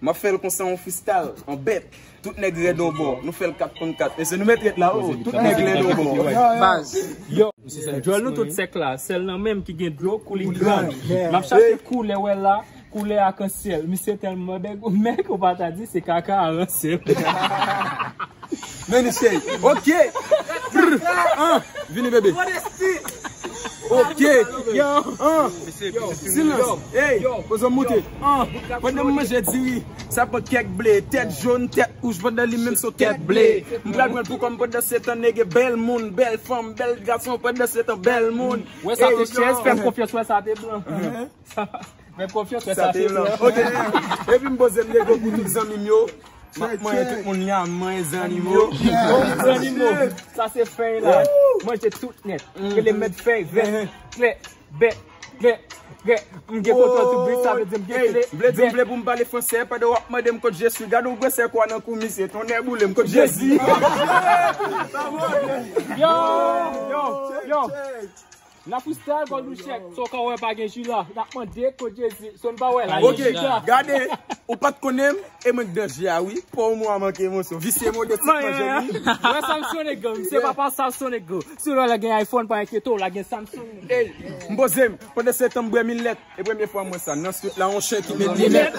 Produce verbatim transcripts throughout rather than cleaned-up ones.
M ap fè l konsa, yon freestyle, yon bèt. Tout nèg rèd yon bò. Nou fè l kat kont kat. Mesye, nou mèt rèd la, oh. Tout nèg rèd yon bò. Baz. Yo, djòl nou tout sèk la. Sèl nan menm ki gen dlo kou li gran. M ap chache koulè wè la. Koulè akansyèl. Misye tèlman bèg, ou mèg ou pa ta di se kaka aransèl. Men misye, ok. Prr, an, vini bebe. Ok. Yo. An. Silans. Ey, poze w moute. An. Pandan m manje diri, sa pran kèk ble, tèt jòn, tèt wouj, pandan li menm se yon tèt ble. M pral pran l pou kòm pandan se tan nèg bèl moun, bèl fanm, bèl gason, pandan se tan bèl moun. Wè sa te chèz, fè m konfyans, wè sa te blan. Fè konfyans, fè sa te blan. Ok. Epi m poze m nego pou tout zanmi m yo. M ap manyen tout moun ya, m manyen zannimo. Bon, zannimo. Sa se fèy la. Manje tout nèt. Rele mèt fèy, vèt, klè, bèt, klè, klè. M gen kontwòl tout bit, sa vle di m gen kle. Vle di m vle pou m pale fransè pandan w ap mande m kot je suis. Gade yon gwosè kwa nan kou misye. Tonnè boule m kot Jezi. Yo, yo, yo. N ap freestyle, Gold Check. So, kan w wè pa gen Jila, n ap mande kot Jezi. So, n pa wè la. Ok, gade, ou pa t konnen m, e mwen k danje a, wi. Pòm ou a manke emosyon. Visye modestik manje wi. Wè Samsung nèg, se papa Samsung nèg. Si w la gen iPhone, pa enkyete w, la gen Samsung. Ey, m poze m, pandan se tan m bwè milèt. E premye fwa m wè sa, nan street la, yon chen ki met linèt.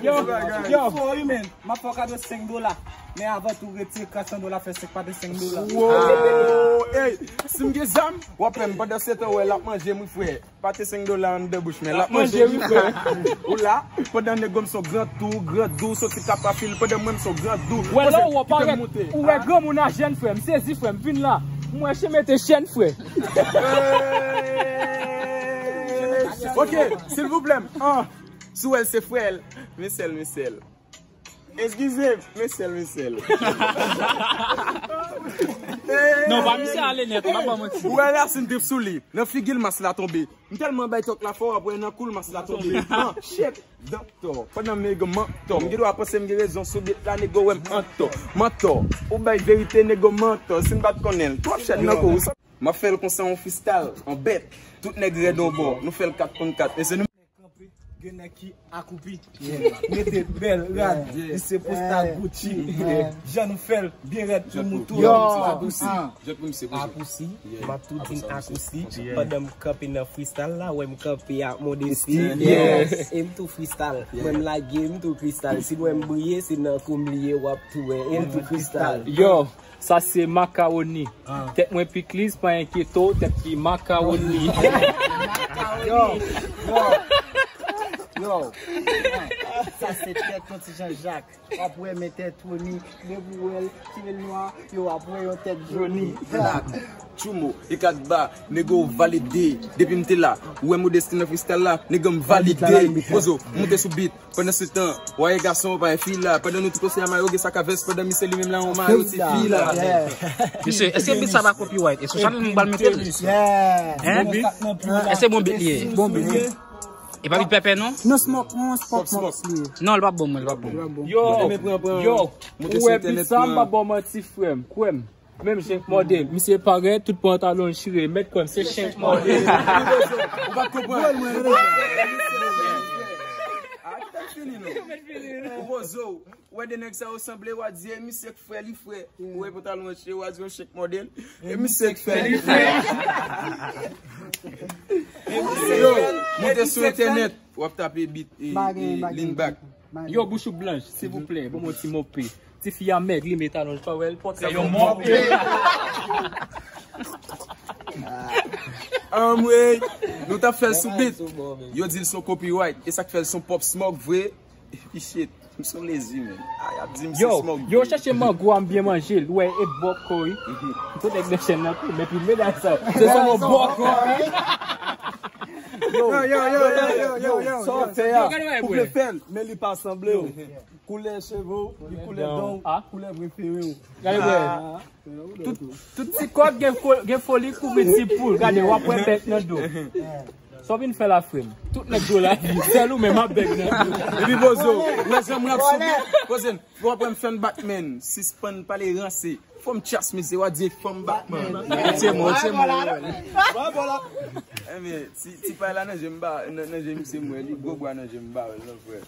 Yo, yo. Fò wi, men. M ap fè w kado senk dola. Men avan tou, retire kat san dola, fè senk pate senk dola. Wow! Ey, si m gen zam, w ap fè m pandan se tan, w wè l ap manje m, wi, frè. Pate senk dola anndan bouch mwen, l ap manje, wi, frè. Ou la, pandan nèg yo m se yon gran tou, gran dou, soti Kapafil, pandan mwen m se yon gran dou. Wè lè w wè parèt, ou wè granmoun a jèn, frè, m sezi, frè, m vin la. M wè chen mete chèn, frè. Ok, silvouplè, an, si w wè l se frè l, men sèl, men sèl. Eskize m, men sèl, men sèl. Non, pa misye ale nèt, m pa ba manti. Ou wè Racine trip sou li, nan figi l mas la tonbe. M tèlman bay tòk la fò, w ap wè nan kou l mas la tonbe. An, shit, dantò, pandan m nèg mantò. M gen dwa panse m gen rezon sou bit la, nèg wè m antò. Mantò, ou bay verite, nèg mantò. Si m pa t konnen l, twòp chèn nan kou w. M ap fè l konsa, yon freestyle, yon bèt. Tout nèg rèd yon bò, nou fè l kat kont kat. Mesye, nou Kanpe, gen nèg ki akoupi. Mete bèl rad, li se posta Gucci. Jan nou fè l, byen rèd pou mouton. Yo, akousi. Akousi. M ap tou di n akousi. Pandan m kanpe nan freestyle la, wè m kanpe ak modesti. E m tou freestyle. Mwen m lage, m tou freestyle. Si m wè m briye, se nan kou m li ye, w ap tou wè. E m tou freestyle. Yo, sa se makawoni. Tèt mwen pikliz, pa enkyete w, tèt ki makawoni. Yo, yo, yo. Sa se tèt yon ti Jean Jacques. W ap wè men tèt Tony, depi w wè l, tire l nwa, yo w ap wè yon tèt Johnny. Black, Chumo, e kat ba, nego valide. Depi m te la, ou wè modesti nan freestyle la, nèg m valide. Pozo, moute sou beat. Pandan se tan, w a ye gason, pa ye fi la. Pandan nou tout osi a mayo, gen sa ka vès, pandan misye li menm la, yon mayo ti fi la. Mesye, èske beat sa pa copyright? E sou chanèl nou pral mete l? Hein? Èske bon beat li ye? Bon beat. E pa beat pèpè non? Non, smoke, non, smoke, smoke li ye. Non, li pa bon, li pa bon. Yo, yo, ou wè beat sa, m pa ba w manti, frè m, kwè m. Menm jen k mòde l, misye parèt, tout pantalon l chire, mèt kwè m se chen k mòde l. Ou pa t konprann. A, ki t ap fini non. Ou poze w, ou wè de nèg sa yo sanble, w a di, e misye k fè li frè. Ou wè pantalon l chire, w a di yon chen k mòde l. E misye k fè li frè. Yo, moute sou entènèt, w ap tape beat e, e lean back. Yo, bouch ou blanch, silvouplè, ban m yon ti mope. Tifi a mèg, li met alonj, pa wè l pòtre yon mòp. Anmwey, nou t ap fè l sou beat. Yo di l se yon copyright. E sa k fè l se yon Pop Smoke vre. Epi shit, m se yon lezi, man. A, y ap di m se Smoke vre. Yo, yo chèche mango a, m byen manje l. Wè, e bòkò, wi. M tou nèg nan chèn nan tou, men pi medal sa. Se sèlman bòkò. Yo, yo, yo, yo, yo, yo, yo. Sa w ap fè a? Ou vle fè l, men li pa sanble w. Koulè cheve w, li koulè dan w, koulè prefere w. Gade bwè. Tout, tout ti kòk gen, gen foli kouvri ti poul. Gade, w ap wè bèk nan do. Sa w vin fè la, frè m? Tout nèg do la, sèl ou menm ap bèk nan do. Epi poze w, wè jan m rap sou beat. Poze m, w ap wè m fè m Batman. Sispann pale ranse. Fò m chas misye, w a di fanm Batman. Retire mwen, retire mwen. Enben, ti, ti pay la nan je m ba, nan, nan je misye m wè li, gwo bwa nan je m ba wè l non, frè.